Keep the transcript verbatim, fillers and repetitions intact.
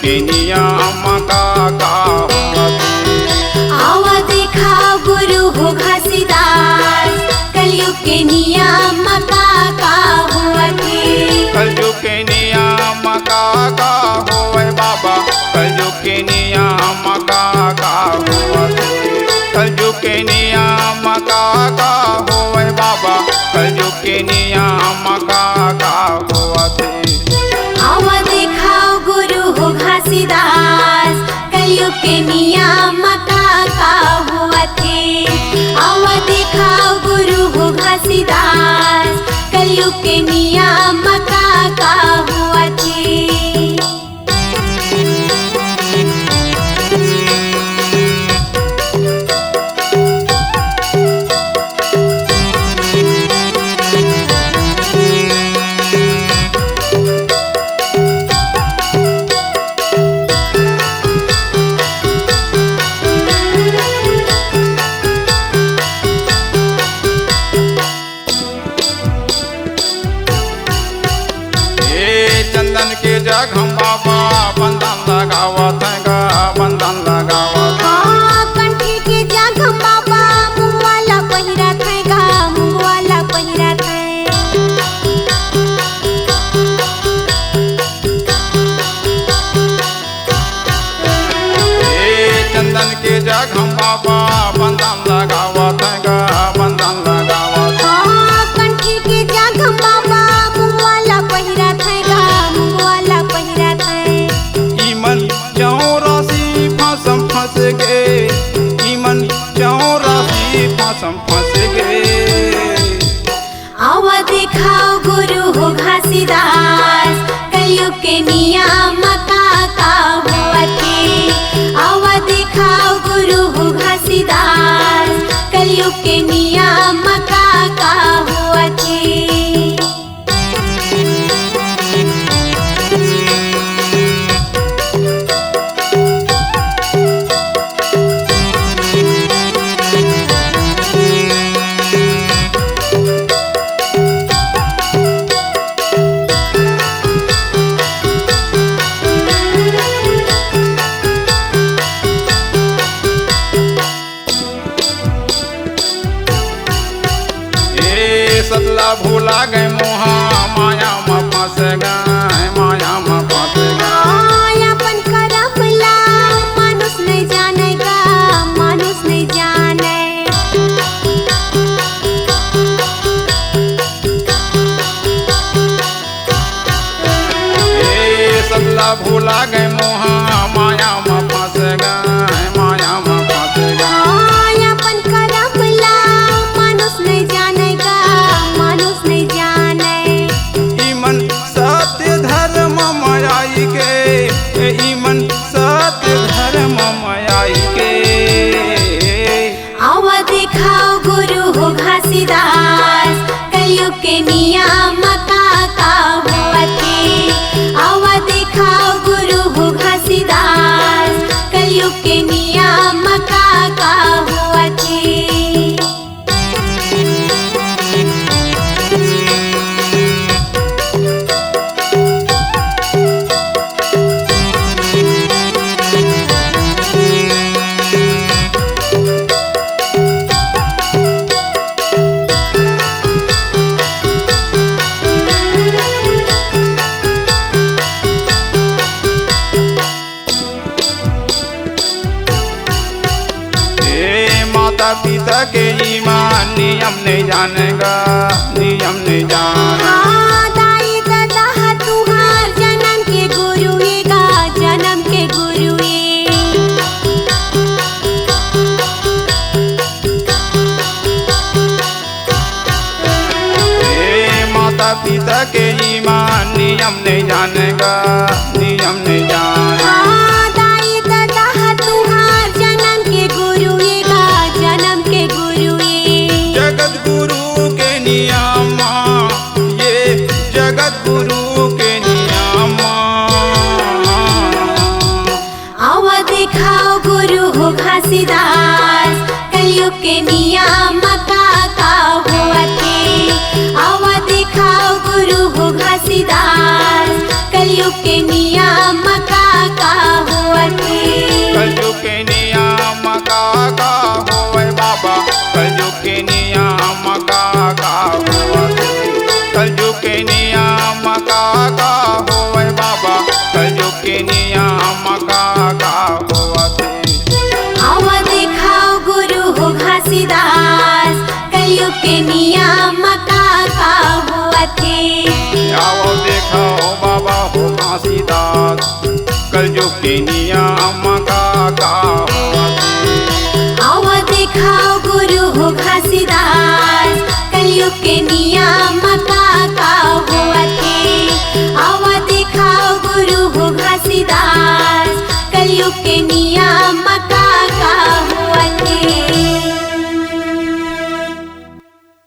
के नियम का का होवथे। आवा देखा गुरु हो घासीदास, कलयुग के नियम का का होवथे। कलयुग के नियम का का होवय बाबा, कलयुग के नियम का का होवथे। कलयुग के नियम का का होवय बाबा, कलयुग के नियम का का होवथे। आवा देखा गुरु हो घासीदास, कलयुग के नियम का का होवथे। आवा देखा गुरु हो घासीदास, कलयुग के नियम का का होवथे। ए चंदन के जग हम बाबा बंदन लगावत हैं गा, बंदन लगावत हैं। हाँ, कंठी के जग हम बाबा मुंगवाला पहिरत हैं गा, मुंगवाला पहिरत हैं। ए चंदन के जग हम बाबा बंदन लगावत हैं गा, बंदन लगावत हैं। हाँ, कंठी के जग हम बाबा मुंगवाला पहिरत हैं गा, मुंगवाला पहिरत हैं। इमन चौरासी फांस म फंस गे, इमन चौरासी फांस म फंस गे। आवा देखा गुरु हो घासीदास, कलयुग के नियम का का होवथे। आवा देखा गुरु हो घासीदास, कलयुग के नियम का का होवथे। ए सतला भुला गए मोहा, माया म फंस गए, माया म फंस गए। हाँ, अपन करम ला मानुष नहीं जाने गा, मानुष नहीं जाने। ए सतला भुला गए मोहा, माया म फंस गए, माया म फंस गए। हाँ, अपन करम ला मानुष नहीं जाने गा, मानुष नहीं जाने। इमन सत्य धर्म म आई के, इमन सत्य धर्म म आई के। आवा देखा गुरु हो घासीदास, कलयुग के नियम का का होवथे। आवा देखा गुरु हो घासीदास, कलयुग के नियम का का होवथे। ए माता पिता के ईमान नियम नहीं जाने गा, नियम नहीं जाने। हाँ, दाई ददा ह तुहार जनम के गुरु ए गा, जनम के गुरु ए। ए माता पिता के ईमान नियम नहीं जाने गा, नियम नहीं जाने। हाँ, दाई ददा ह तुहार जनम के गुरु ए गा, जनम के गुरु ए। जगत गुरु के नियम, ये जगत गुरु के नियम। आवा देखा गुरु हो घासीदास, कलयुग के नियम का का होवथे। आवा देखा गुरु हो घासीदास, कलयुग के नियम का का के नियम का का होवथे। आओ देखा हो बाबा हो घासीदास, कलयुग के नियम का का होवथे। आवा देखा गुरु हो घासीदास, कलयुग के नियम का का होवथे। आवा देखा गुरु हो घासीदास, कलयुग के नियम